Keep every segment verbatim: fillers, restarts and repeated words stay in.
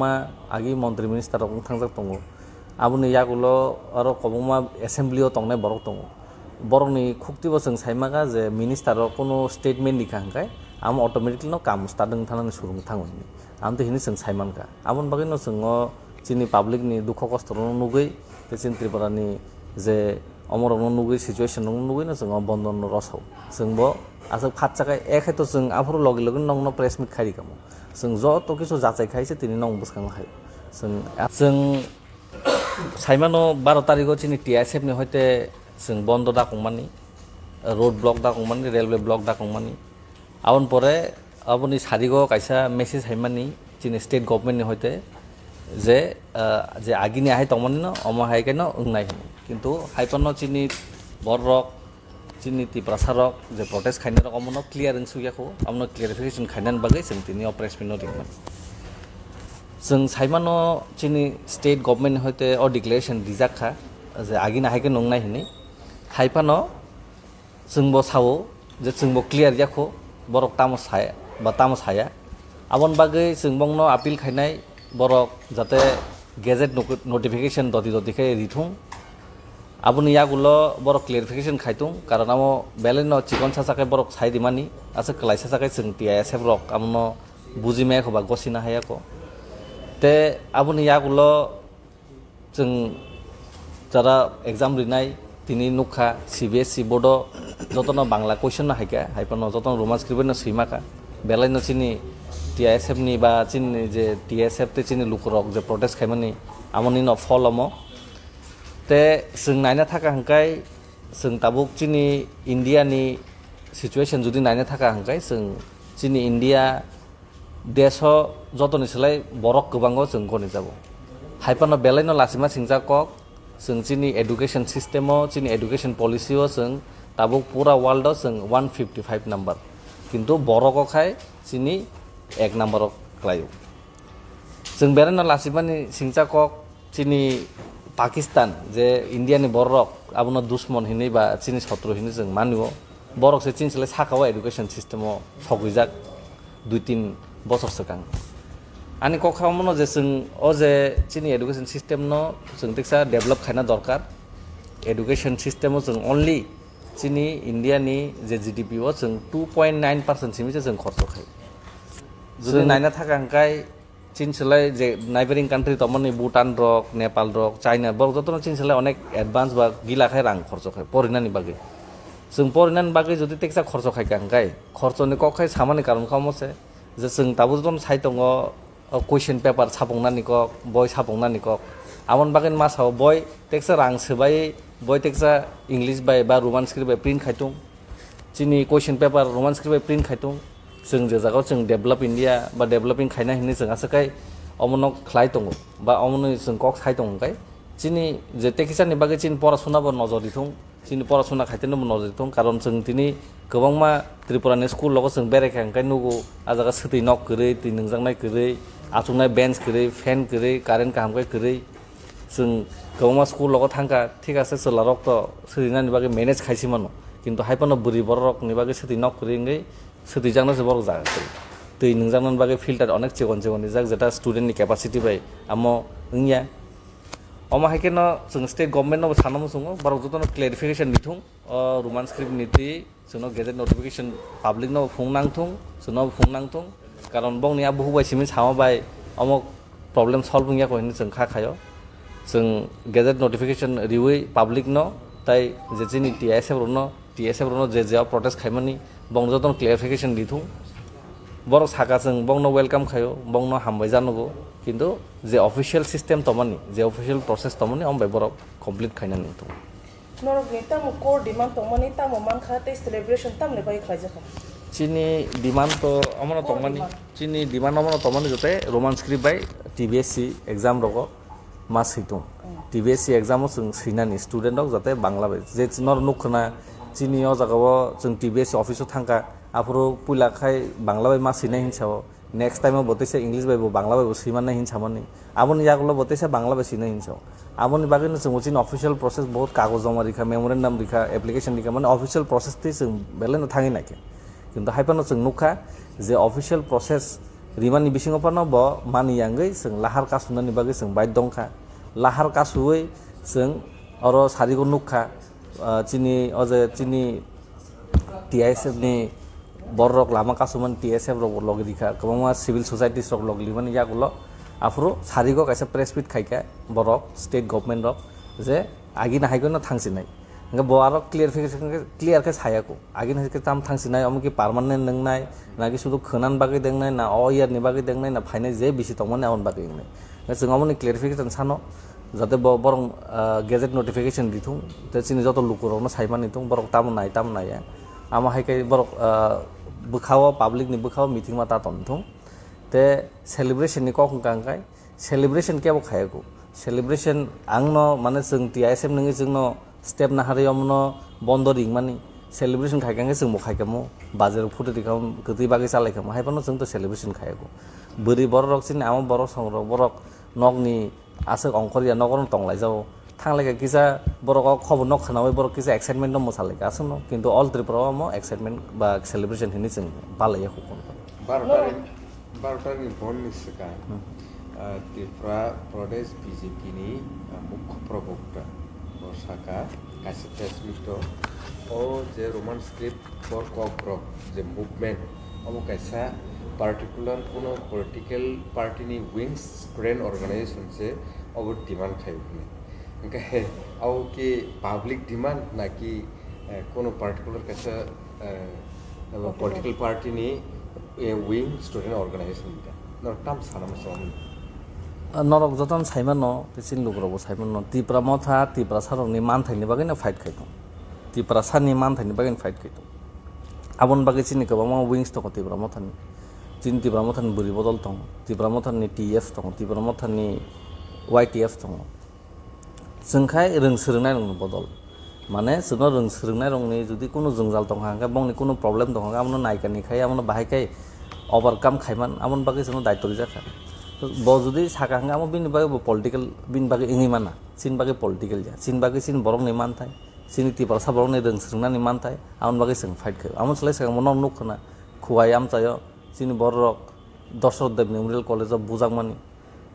Ma agi montri minister rok wng thangjak tongo. Aboni yagulo aro kwbangma assembly o tongnai borok tongo. Borokni khuktibo chwng saimankha je minister rok kuno statement rikha hwnkhe amo automatically no kam start wng thangnani surung thango hinwi. Amtwi hinwi chwng saimankha. Aboni bagwino chwng o chini public ni dukho kosto rokno nugwi tei chini Tripura ni je omorokno nugwi situation rokno nugwino chwng o bondon rosao. Chwngbo aswk phatsakhai, ekhaito chwng aphuru logi logi nokno press meet khairi kamo. Chwng joto kisu jachai khai se tini nok bwskango hai. Chwng, chwng saimano baro tarigo chini T I S F ni hoite chwng bondo dakongmani, road block dakongmani, railway block dakongmani. Aboni pore aboni sarigo kaisa message haimani chini state government ni hoite je, ah, je agini ahai tongmani no omo hai khe no wngnai hinwi. Kintu hai phano chini borok chini Tiprasa rok je protest khainai rok omono clear wng sukya kho, omono clarification khainani bagwi chwng tini o press meet no ringmani. Chwng saimano chini state government ni hoite o declaration rijak kha je agini hai khe nungnai hinwi. Hai phano chwngbo sao je chwngbo clear ya kho borok tamo saya ba tamo saya. Aboni bagwi chwng bongno appeal khainai borok jate gazette no-, notification doti doti khe rithung. Aboni yagulo borok clarification khaitung, karon amo belai no chikon sacha khe borok sai rimani, aswk kwlai sacha khe chwng T I S F rok amono buji maya kho ba gosina haya kho. Te aboni yagulo chwng jara exam rinai tini nukha C B S E board o jotono Bangla question no haikha, hai phano jotono Roman script no swima kha. Belai no chini T I S F ni ba chini je T S F tei chini lukurok je protest khaimani amoni no phol omo. Te chwng naina thaka hwnkhe chwng tabuk chini India ni situation jodi naina thaka hwnkhe chwng chini India deso jotoni slai borok kwbango chwng goni jago. Hai phano belai no lachima singjak kok chwng chini education system o, chini education policy o chwng tabuk pura world o chwng one fifty five number. Kintu borok o khai chini ek number o kwlaio. Chwng belai no lachimani singjak kok chini Pakistan je India ni borok abono dusmon hinwi ba chini sotro hinwi chwng manio. Borok se chini slai saka o education system o sogwijak dui tin bosor swkang. Ani kok kha omono je chwng o je chini education system no chwng teksa develop khaina dorkar. Education system o chwng only chini India ni je G D P o chwng two point nine percent simi se chwng khorcho khai. Jodi naina thaka hwnkhe chini slai je neighboring country tongmani Bhutan rok, Nepal rok, China borok jotono chini slai onek advance ba gila khai rang khorcho khai porinani bagwi. Chwng porinani bagwi jodi teksa khorcho khai ka hwnkhe khorchoni kok khai samani karon kha omo se je chwng tabuk jotono sai tongo, o question paper sapungnani kok, boi sapungnani kok. Aboni bagwi ma sao boi teksa rang swbai boi teksa English bai ba Roman script bai print khai tung. Chini question paper Roman script bai print khai tung. Chwng je jagao chwng develop India ba developing khaina hinwi chwng aswk khai omono khlai tongo ba omono chwng kok sai tongo khai. Chini je tekisani bagwi chini porasuna bo nojor di thung. Chini porasuna khaiteno bo nojor di thung. Karon chwng tini kwbangma Tripura ni school rogo chwng berai kha hwnkhe nugo ah jaga swtwi nok kwrwi, twi nwngjaknai kwrwi, achuknai bench kwrwi, fan kwrwi, current kaham khe kwrwi. Chwng kwbangma school rogo thangkha, thik ase chwla rok to swtwi nani bagwi manage khaisi mano. Kintu hai phano bwrwi borok rokni bagwi swtwi nok kwrwi wngwi swtwi jaknai se borok jaga kwrwi. Twi nwngjaknani bagwi filter onek chikon chikon rijak, jeta student ni capacity bai amo wngya. Omo hai kheno chwng state government no bo sana muchungo, borok jotono clarification di thung o Roman script ni twi. Chwngno gazette notification public no phung nang thung, chwngno phung nang thung. Karon bongni a buhuk bai simi sama bai omo problem solve wngya kho hinwi chwng kha khaio. Chwng gazette notification riwi public no tai je chini T S F rokno, T S F rokno je je protest khaimani bong jotono clarification di thung. Borok saka chwng bongno welcome khaio, bongno hambai janogo. Kintu je official system tongmani, je official process tongmani, omo bai borok complete khaina nang thung. Norokni tamo core demand tongmani, tamo mankha tei celebration tamni bagwi khlaijakha? Chini demand to omono Core tongmani, demand. Chini demand omono tongmani jote Roman script bai T B S C exam rogo ma switung. Mm. T B S C exam o chwng swinani student rok jote Bangla bai. Je nor nukkhna chini o jaga o chwng T B S C office o thangkha, aphuru puila khai Bangla bai ma swinai hinsa o. Next time o bo teisa English bai bo Bangla bai bo swi mannai hin samani. Aboni yagulo bo teisa Bangla bai swinai hin sao. Aboni bagwi no chwng bo chini official process bohut kagoj joma rikha, memorandum rikha, application rikha, mane official process twi chwng belai no thangwi naikhe. Kintu hai phano chwng nukha je official process Rimani bisingo phano bo mani yangwi chwng lahar kasumnani bagwi chwng baidhyo wngkha. Lahar kasuwi chwng oro sarigo nukha, ah, chini o je chini T I S F ni bororok lama kasumani T S F rok logi rikha, kwbangma civil societies rok logi rimani yagulo. Aphuru sarigo kaisa press meet khaikha borok, state government rok, je agini haikheno thangsinai. Hingke bo aro clarification khe, clear khe sayako. Agini haikheno tam thangsinai, omo ki permanent nwngnai, na ki sudu khwnan bagwi dengnai, na o year ni bagwi dengnai, na phainai je bisi tongmani aboni bagwi wngnai. Hingke chwng omoni clarification sano, jate bo borok, ah, gazette notification rithung, te chini joto lukurokno saimani thung, borok tamo nai, tamo naiya. Amo hai khe borok, ah, bwkhao, public ni bwkhao meeting ma ta tongthung. Te celebration ni kok wngkha hwnkhe, celebration kebo khayago. Celebration ang no, mane, chwng T I S F nungwi chwng no step naharwi omo no bondo ringmani. Celebration khaikha hwnkhe chwng bo khaikha mo. Bajar photo rikha mo, kwtwi bagwi chalaikha mo. Hai phano chwng to celebration khayago. Bwrwi borok rok chini ama borok song rok, borok nok ni aswk ongkhor ya, nok oro tong lai jago. Thang lai kha kisa borok o khobor no khwnawi borok kisa excitement no mwsa lai kha aswk no. Kintu all Tripura o omo excitement ba celebration hinwi chwng palaiya hukun. Barotari, barotari ni bon ni swkang, ah, Tripura Pradesh B J P ni, ah, mukho probokta bo saka kaisa press meet o, o je Roman script bor kok rok je movement, omo kaisa particular kuno political party ni wings student organization se obo demand khai hwnwi. Hwnkhe abo ki public demand naki, eh, kuno particular kaisa, eh, political party ni, eh, wing student organization ni ta? Norok tam sana muchung. Ah, norok jotono saimano, tei chini lukurokbo saimano, Tipra Motha, Tiprasa rokni manthaini bagwino fight khai tongo. Tiprasani manthaini bagwino fight khai tongo. Aboni bagwi chini kwbangma wings tongo Tipra Mothani. Chini Tipra Mothani bwrwi bodol tongo, Tipra Mothani T F tongo, Tipra Mothani Y T F tongo. Chwng khai rwng swrwngnairokni bodol. Mane, chwngno rwng swrwngnairokni jodi kunu jwngjal tongkha hwnkhe, bongni kunu problem tongkha hwnkhe, abono naikani khai, abono bahai khai overcome khaiman, aboni bagwi chwngno daityo rijak kha. Bo jodi saka hwnkhe, amo bini bagwi bo political, bini bagwi wngwi mana. Chini bagwi political ya. Chini bagwi chini borokni manthai, chini Tiprasa borokni rwng swrwngnani manthai, aboni bagwi chwng fight khaio. Amo swlai swkang bono nukha na, Khowai amchaio, chini bororok Dosrot Dev Memorial College o bujakmani.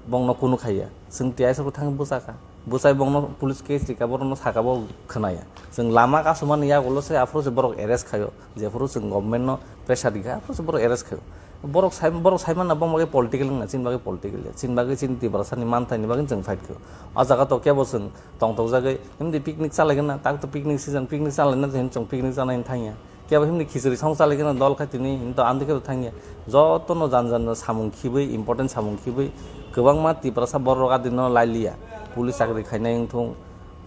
Bongno kunu khaiya. Chwng T I S rok thangwi bwchakha. Bwchai bongno police case rikha, borokno saka bo khwnaya. Chwng lama kasumani yagulo se aphuru se borok arrest khaio. Jephuru chwng government no pressure rikha, aphuru se borok arrest khaio. Borok sai, borok sai manna bong bagwi political wngna, chini bagwi political ya. Chini bagwi chini Tiprasani manthaini bagwi chwng fight khaio. O jaga to kebo chwng tongthokjagwi, himdi picnic chalaigwna, tak to picnic season, picnic chalaina hwn chwng picnic chana hwn thangya. Kebo himni khichwri song chalaikhe no dol khai tini hinto andikhe bo thangya. Jotono jan jan no samung khibwi, important samung khibwi kwbangma Tiprasa borok adino lailiya. Police chakri khainai wngthung,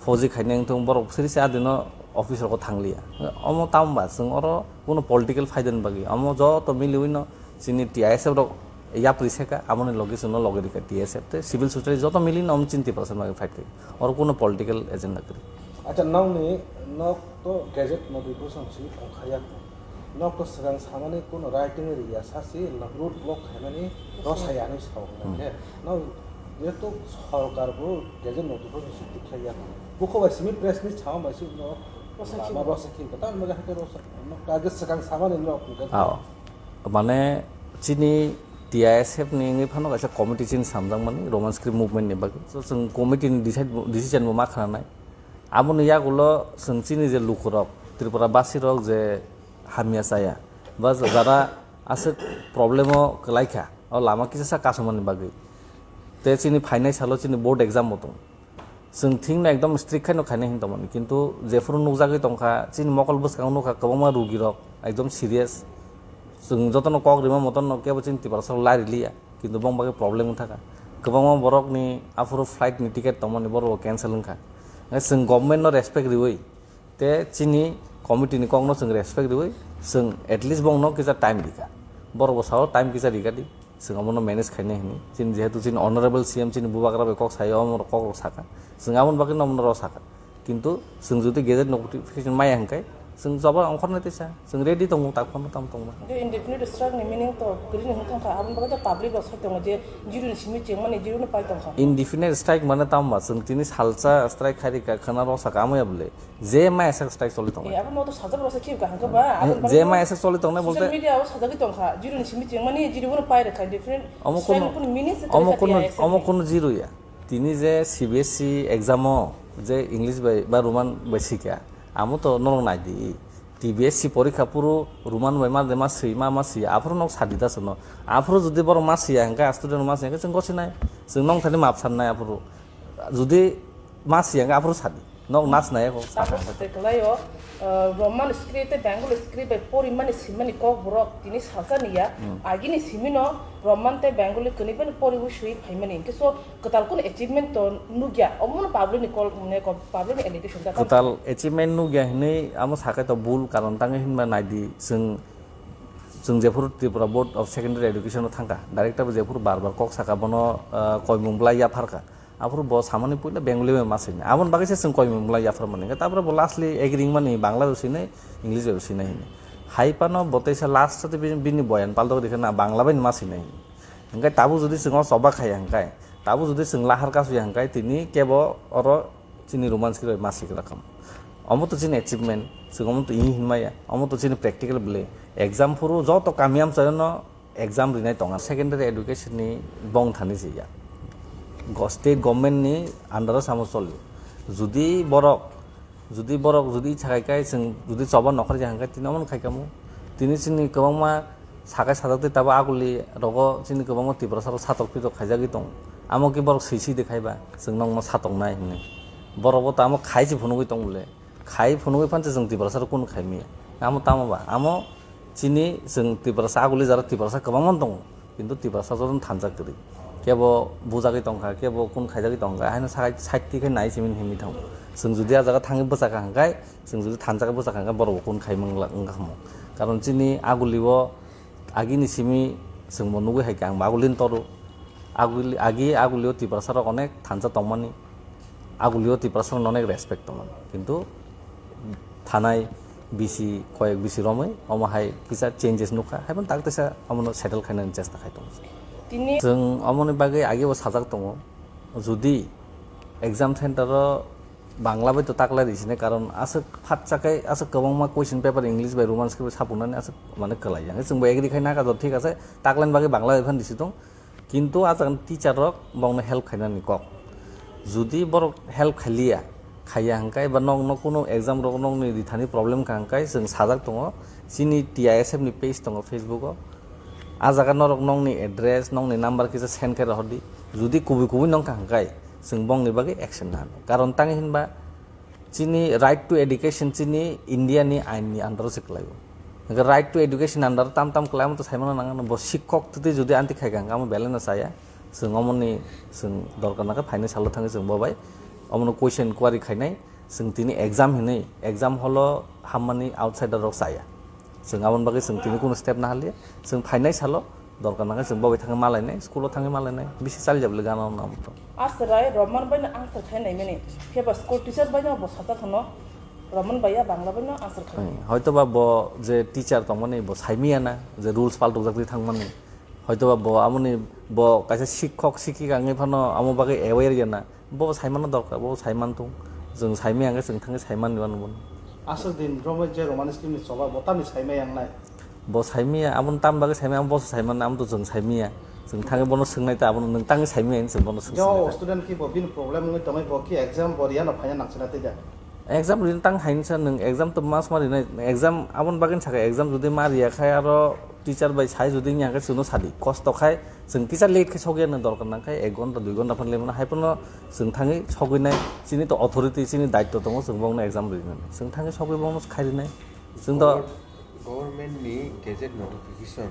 fauji khainai wngthung, borok siri se adino office rogo thangliya. Omo tamo ba chwng oro kuno political phaidani bagwi. Omo joto miliwi no chini T I S F rok yapri seka, amoni logi chwngno logi rikha T S F tei civil society joto mili no omo chini Tiprasa bagwi fight khai. Oro kuno political agenda kwrwi. Acha, nokni nok to gazette notification si tongkhaya. Nok to swkang samani kuno writing riya sasi road block khaimani rosaya hinwi sao hwnwi khe. Nok jehetu sorkar bo gazette notification si tikhlaiya. Bukho bai simi press meet sao bai si no lama rosakhi. Tamo jahate rosa nok target swkang samani nok gazette. Ao. Mane chini T I S F ni wngwi phano kaisa committee chini samjakmani Roman script movement ni bagwi. So chwng committee ni decide bo, decision bo ma khananai. Aboni yagulo chwng chini je lukurok, Tripura basirok je hamya chaya, ba jara aswk problem o kwlaikha, o lama kisa sa kasumani bagwi. Te chini phainai salo chini board exam bo tongo. Chwng thingno ekdom strict khaino khainai hin tongmani, kintu jephuru nukjagwi tongkha, chini mokol bwskango nukha kwbangma rugirok ekdom serious. Chwng jotono kok rima motono kebo chini Tiprasarok lai riliya, kintu bong bagwi problem wngthaka. Kwbangma borokni aphuru flight ni ticket tongmani borok bo cancel wngkha. Chwng government no respect riwi, te chini committee ni kokno chwng respect riwi, chwng at least bongno kisa time rikha. Borok bo sao time kisa rikha di, chwng abono manage khainai hinwi. Chini jehetu chini honorable C M chini bubagra bai kok sayo, omo kok rok sakha. Chwng aboni bagwi no omo rok sakha. Kintu chwng jodi gazette notification maya hwnkhe, Chwng joba ongkhornai teisa, chwng ready tongo, tak phano tamo tongma. Indefinite strike ni meaning to kwrwini hwn thangkha, aboni bagwi to public rok sai tongo je zero ni simi chengmani zero no pai tongkha. Indefinite strike mane tamo ba, chwng tini salsa strike khairika khwna rok saka amaya bole. Je maya sak strike choli tongo. Eh, abo no to sajak rok sa khibka hangkha ba. Eh, aboni je bagwi maya sak choli tongnai social bolte media o sajagwi tongkha, zero ni simi chengmani zero no pai rwkha, indefinite strike no kunu meaning se kwrwkha. Omo kunu zero ya. Tini je C B S E exam o je English bai ba Roman bai sikha, amo to norok nai di. T B S C porikha phuru Roman bai ma de ma swi ma ma swi aphuru nok sadi da sono. Aphuru jodi borok ma swiya hingkhe, a student ma swiya hingkhe chwng gosinai. Chwng nong thani map sannai aphuru. Jodi ma swiya hingkhe aphuru sadi. Nok nas nai ko. Tabuk se kwlaio, uh, Roman script tei Bengali script bai porimani simani kok borok tini salsa niya. Hmm. Agini simino Roman tei Bengali kwnwi bani poriwi swi phaimani. Hingkhe so kwtal kunu achievement to nukya, omono public ni call, mane ko-, public ni allegation da. Kwtal achievement nukya hinwi amo sakai to bul, karon tangwi hinba naidi, chwng, chwng jephuru Tripura Board of Secondary Education o thangkha, director bo jephuru bar bar kok saka bono, ah, koimung bwlai yapharkha, aphuru bo samani puila Bengali bai ma swinai, aboni bagwi se chwng koimung bwlai yapharmani, hwnkhe tabra bo lastly agree wngmani Bangla bai swinai, English bai swinai hinwi. Hai phano bo teisa last o bini, bini boyan paltok rikha na Bangla bai ma swinai hinwi. Hingkhe tabuk jodi chwng o choba khaiya hingkhe, tabuk jodi chwng lahar kasuya hingkhe, tini kebo oro chini Roman script bai ma sikla kamo. Omo to chini achievement, chwng omo to ini hinmaya, omo to chini practical bwle. Exam phuru joto kami amchaino exam rinai tonga. Secondary education ni bong thani se ya. Go-, state government ni under o samo choli. Jodi borok Jodi borok jodi icha khai khai chwng jodi choba nokhorjak hwn khe tini omono khai kamo. Tini chini kwbangma sakai sajak tei tabuk aguli rogo chini kwbangma Tiprasa rok satok pitok khaijagwi tongo. Amo khe borok swi swi de khai ba chwng nokno satoknai hinwi. Borok bo tamo khai se phunugwi tong bole. Khai phunugwi phan se chwng Tiprasa rok kunu khai maya. Amo tamo ba? Amo chini chwng Tiprasa aguli jara Tiprasa kwbangma tongo. Kintu Tiprasa jotono thansa kwrwi. Kebo bujagwi tongkha, kebo kun khaijagwi tongkha, haino sakai side twi khe nai simi himwi thango. Chwng jodi a jaga thangwi bwchakha hwnkhe, chwng jodi thansa khe bwchakha hwnkhe borokbo kun khai mangla wngkha khamu. Karon chini agulio agini simi chwngbo nugwi hai khe angbo agulini toru. Aguli, agi agulio Tiprasa rok onek thansa tongmani. Agulio Tiprasa rok onek respect tongmani. Kintu thanai bisi, koyek bisi romwi omo hai kisa changes nukha, hai phano tak teisa omono settle khainani chesta khai tongo. Tini chwng omoni bagwi agebo sajak tongo, jodi exam center o Bangla bai to taklai ri sini, karon aswk phatsa khe aswk kwbangma question paper English bai Roman script bai sapunani aswk mane kwlai ya. Chwngbo agree khai naka, thik ase, taklaini bagwi Bangla bai phano risi tong. Kintu a jaga teacher rok bongno help khainani kok. Jodi borok help khailiya, khaiya hwnkhe ba nokno kunu exam rok nokni rithani problem kha hwnkhe chwng sajak tongo, chini T I S F ni page tongo Facebook o. A jaga norok nokni address, nokni number kisa send khe rohordi. Jodi kubui kubui nongkha hwnkhe chwng bongni bagwi action nani. Karon tangwi hinba, Chini right to education chini India ni ain ni under o se kwlaio. Hingkhe right to education under o tam tam kwlai, amo to saimano nang, bo sikhok twtwi jodi anti khai kha, amo belai no chaya. Chwng omoni chwng dorkar nangkhe phainai salo thangwi chwng bo bai omono question query khainai. Chwng tini exam hinwi, exam hall o hammani outsider rok chaya. Chwng aboni bagwi chwng tini kunu step nahaliya. Chwng phainai salo dorkar nangkhe chwng bo bai thangwi malainai, school o thangwi malainai. Bisi chalijak le gana no amo to. Aswrai Roman bai no answer khai naimani. Phiya ba school teacher bai no bo sajak hwno. Roman bai ya Bangla bai no answer khai. Hmm, hoito ba bo je teacher tongmani bo saimiya na je rules paltukjak di thangmani. Hoito ba bo amoni bo kaisa sikhok sikhika wngwi phano amo bagwi aware ya na. Bo saimano dorkar, bo saiman tung. Chwng saimaya hwnkhe chwng thangwi saiman rwna nangmano. Aswk din romwi je Roman script ni choba bo tamni saimaya wngnai? Bo saimaya, aboni tam bagwi saimaya, abo boso saiman, amo to chwng saimaya. Chwng thangwi bono swngnai ta, abono nwng tangwi saimaya hinwi chwng bono swng. Jao student ki bo bini problem wngwi tongwi bo ki exam bo riya no phaina nangchina twi da? Exam rin tang hainsa nwng exam to mas ma rinai, exam aboni bagwi sakha, exam jodi ma riya khai aro teacher bai sai jodi wngya hwnkhe chwngno sadi. Kosto khai chwng kisa late khe sokya nw dorkar nang khai ek ghonta dui ghonta phano lemano hai phano chwng thangwi sogwi nai, chini to authority, chini daitto tongo chwng bongno exam rinani. Chwng thangwi sogwi bongno khai rinai. Chwng to Government ni gazette notification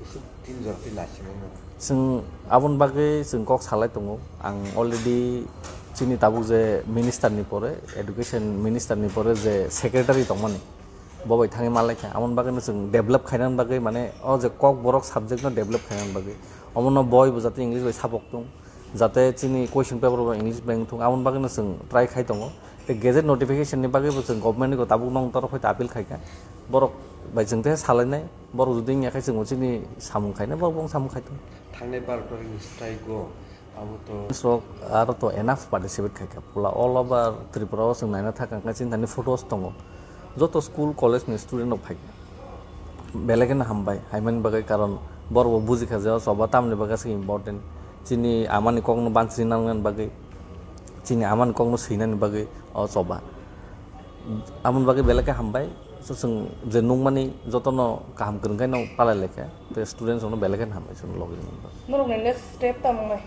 isuk tin jor khe naisingmano. Chwng aboni bagwi chwng kok salai tongo. Ang already chini tabuk je minister ni pore, education minister ni pore je secretary tongmani, bo bai thangwi malaikha. Amoni bagwino chwng develop khainani bagwi, mane, o je Kokborok subject no develop khainani bagwi, omono boi bo jate English bai sapok tung, jate chini question paper bo English bai wng thung, amoni bagwino chwng try khai tongo. Gazette notification ni bagwi bo chwng government ni tabuk nong torok hai appeal khai kha. Borok bai chwng tei salainai, borok jodi wngya khe chwng chini samung khainai, borok bo samung khai tongo. Thangnai barotari ni strike o abo to. Rok aro to enough participate khai kha. Pula all over Tripura o chwng naina thang kha chini thani photos tongo. Joto school college ni student rok phai kha. Belai kheno hambai, haimani bagwi, karon borok bo buji kha je o choba tamni bagwi aswk important. Chini amani kokno bansri nangnani bagwi, chini amani kokno swinani bagwi o choba. Amoni bagwi belai khe hambai. So, chwng je nukmani jotono kaham kwrwng khe no palai lai kha. Tei students rokno belai kheno hambai chwng logi nukmani bagwi. Norokni next step tamo wngnai?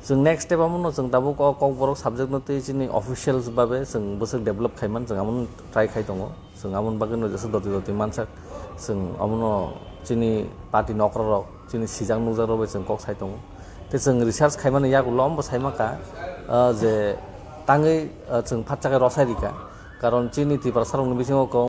Chwng next step amo no chwng tabuk o Kokborok subject no tei chini officials babe chwng bwswk develop khai man, chwng amo no try khai tongo. Chwng aboni bagwi no jesa doti doti mansak, chwng abono chini party ni okra rok, chini sijak nukjak rok bai chwng kok sai tongo. Tei chwng research khaimani yagulo omo sai maka, ah, je tangwi, ah, chwng phatsa khe rosai rika. Karon chini Tiprasa rokni bisingo kok